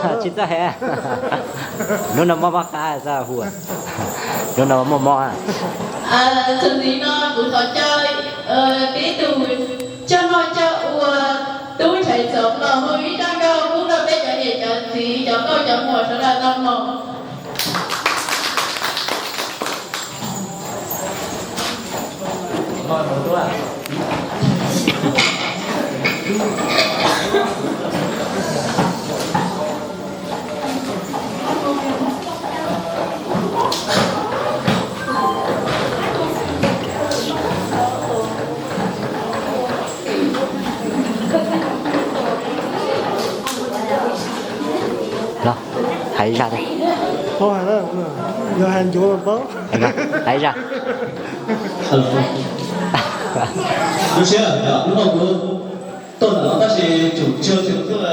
Tsis txawj hais. Hnub no mob mob qab txawj hu. Hnub no muaj mob. Txuas ntxiv no kuv thov caw peb tug coj noj coj ua, tub Nrhais Txoov los hu ib zaj nkauj pub rau peb cov niam cov txiv cov nkauj cov muam sawv daws tau mloog. Los, hais ib zaj thiab. Yog hais ncuav mas paub. Hais ib zaj. Lub siab, lub no kuv tuaj ntawm no tab sis tsum tsis yog txwm tuaj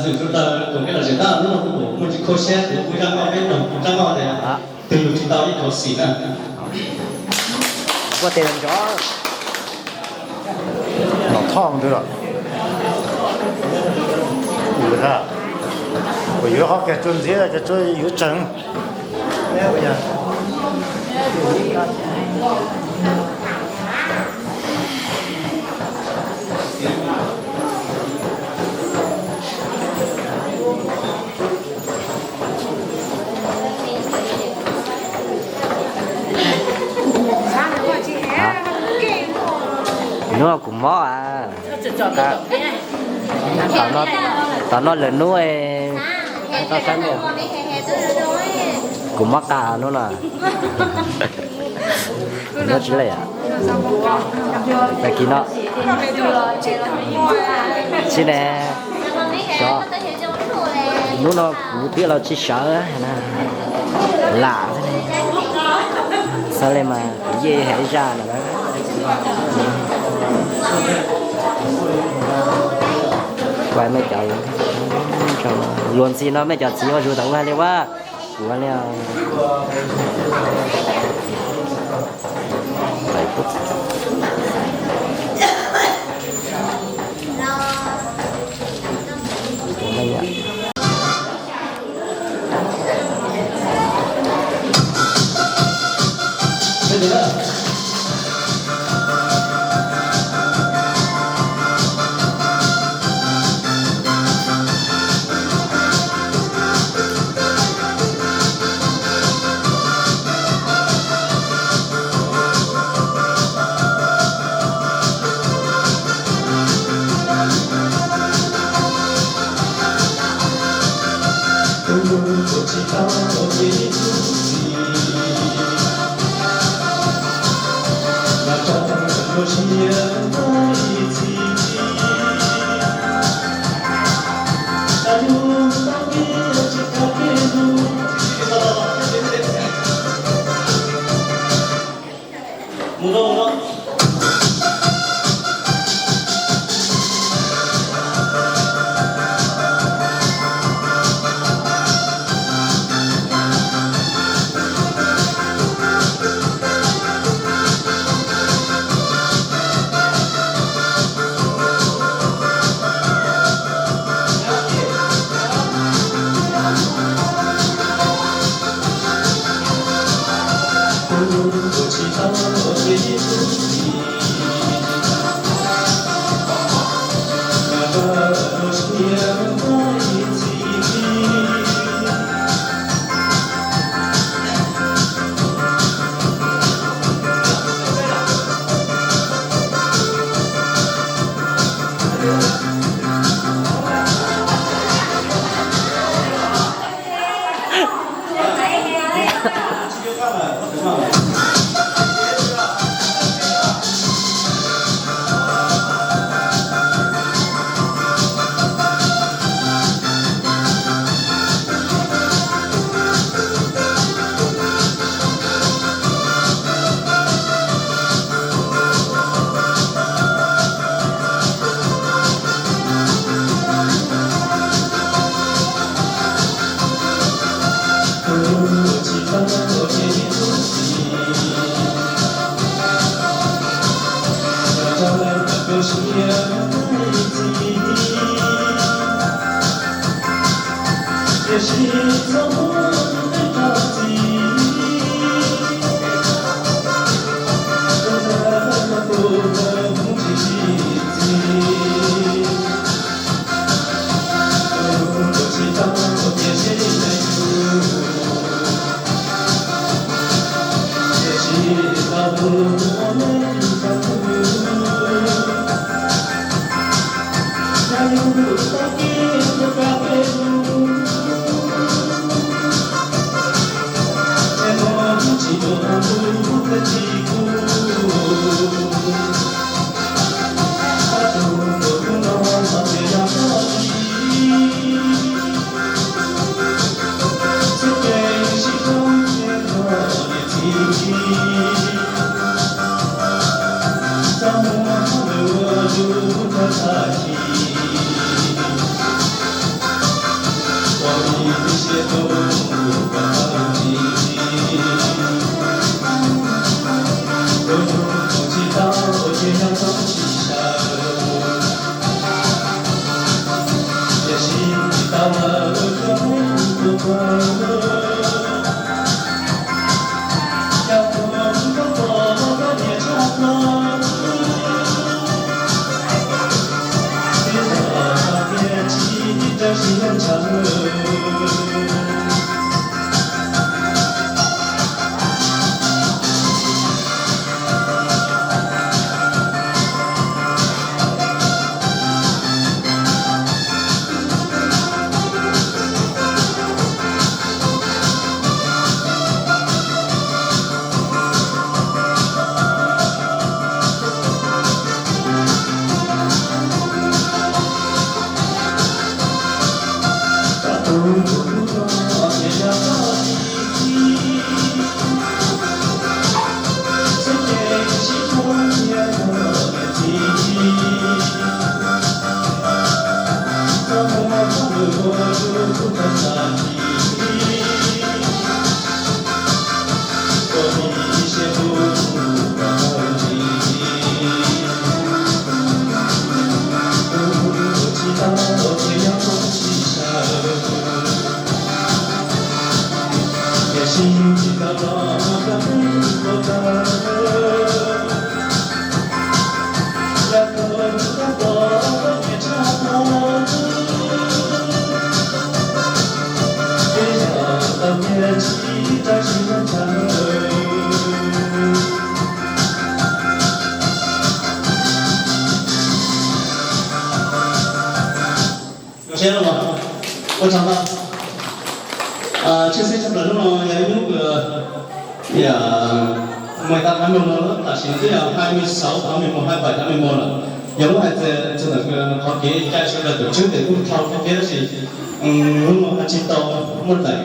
zwm tau taws, kuv peb los tseem tab lub no kuv muaj tsis khuab siab kuv kuj zaj nkauj peb mloog zaj nkauj tias twg yus tsis tau ib kauv xim na. Kuaj tes nrov. Los thoj ntawd los. Kuv yuav ho kiag tsuas ntxiv kiag tsuas yuav tseev. Hnub no kuv mob a. Tom no lwm hnub tau saib. Kuv mob qab hnub no. Kuv nyob tsis lej. Tag kis no tsis ne, xyov hnub no kuv twb los tsis sawv na. Lam xav li mas kuv yeej hais zaj no na. Kuv mej cov luag ntxhi no mej cov txiv ua zus tau ua li ua kuv li. Tiam sis txhob muab tej rog txim, rau ntawm koj tus ntawd kuv tsis txim. Tus tsis tau tiam sis neb yug, tiam sis tau tus uas neb tsis tau tus. Yog yus tau kiag rau koj peb lub, es no tsis dua tus thiaj tsis kub. Tab tus tus hnub no los tias yog koj tsis, xwb ces sib koob tias koj niam txiv tsis, txhob muab lwm ua lub kua txhab chim. Ua li tib siab rau tus koj tsis, tus tus tsis tau ces yog txhob tsis sawv. Tiam sis tsis tau lawm koj tus koj, yog tus koj pom koj niam tshaj plaws, ib zaug tau tias tsis tib rau siab ntshaw. Zoo siab los, ua tsaug ntau. Tshwj xeeb tshaj plaws hnub no yog ib hnub kws, yog, mười tám tháng mười một lawm, tam sim no twb yog hai mươi sáu tháng mười một, hai mươi bảy tháng mười một lawm. Yog muab hais txog ntawm qhov kev cai sawv daws, tus tswv tes kuj dhau thiab tab sis hnub no haj tsis tau muaj daim,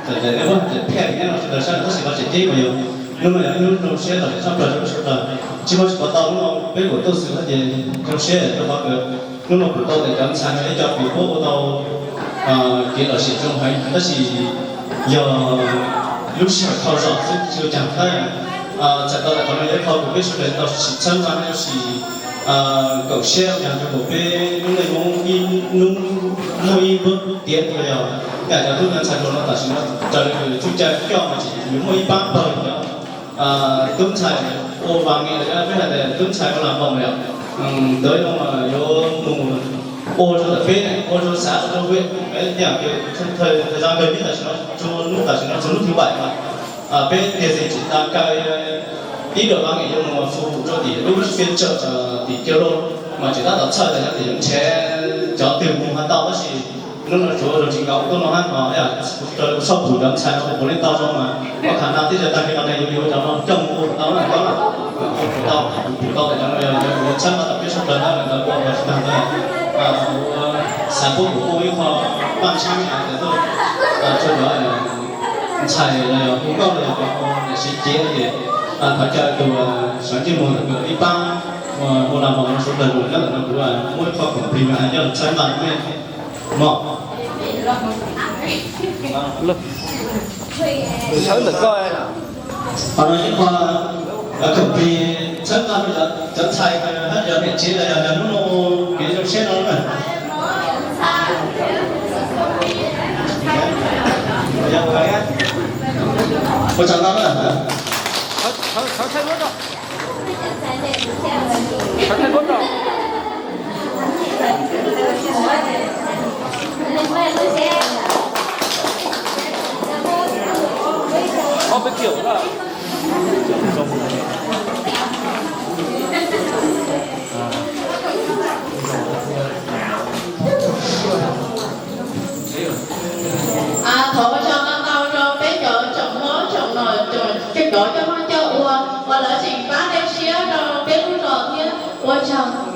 daim daim nej muab hais tias phaj nyob no sawv daws saib tab sis qhov tseem ceeb mas yog hnub no yog hnub zoo siab lom zem tshaj plaws rau peb sawv daws. Tsis muaj tsis pom tau hnub no peb kuj tuaj xwb thiab ces zoo siab rau qhov hnub no kuj tau tias cov ntxhais no ib co kuj puab ua tau kev lom zem zoo heev tab sis yog lub sij hawm dhau zog xwb tsis ua cas thiab. Txhais tau tias qhov no yog ib qho kuj peb sawv daws tau sim txhawb nqa, tau sim koom siab ua cas rau kuj peb lub neej Hmoob ib hnub muaj ib npawb tiav uas yog cov tub cov ntxhais hluas no tam sim no raws li txuj cai coj mas tseem yuav muaj ib pab pawg cov tub ntxhais ua vas nge, peb hais tias tub ntxhais ua las npam yom. Ntawd no mas yuav mus ua rau ntawm peb, ua rau xav ua rau peb, peb tias thời gian gần nhất tam sim no, hnub tam sim no txog hnub thứ bảy mas peb tias tsis tas kaw ib lwm vas nge yuav mus phục vụ rau tim lub phiên chợ tim Kiav Laj mas tseem tab tom txhawj tias yog tim yuav nrhiav cov twg mus hais tau tab sis hnub no tsuav ua tsis nkaus tuaj no hab os. Raws li kuv txhoj pum cov ntxhais no puav leej tau zoo mas ob khas na tib co tag kis no ne yuav yuav cov no coj mus ua tau na, coj mus ua tau, ua tau tias cov no yog yuav txhawb nqa tau peb sawv daws na, ntawd ua tsis tag ntawd xav pub kuv ua ib qho paj tshab me as tias tuaj tso cov ntxhais los yog hu nkauj los yog cov niam tsev ces thov caw tus Xeev Ceeb Muas ntawm ib pab ua las npam no sawv daws los nyob ntawm no kuv muab ib qho khoom plig no coj los txhawb nqa nej mog. Sawv ntawm koj. Qhov no ib qho khoom plig txhawb nqa rau cov ntxhais hab cov niam tsev los yog hnub no kev zoo siab no na. Ua tsaug ntau na. Thov ua tsaug ntau ntau rau peb cov tsoom hlob tsoom nom, cov coj noj coj ua uas lawv tseem pab dej siab rau peb lub zos thiab. Ua tsaug.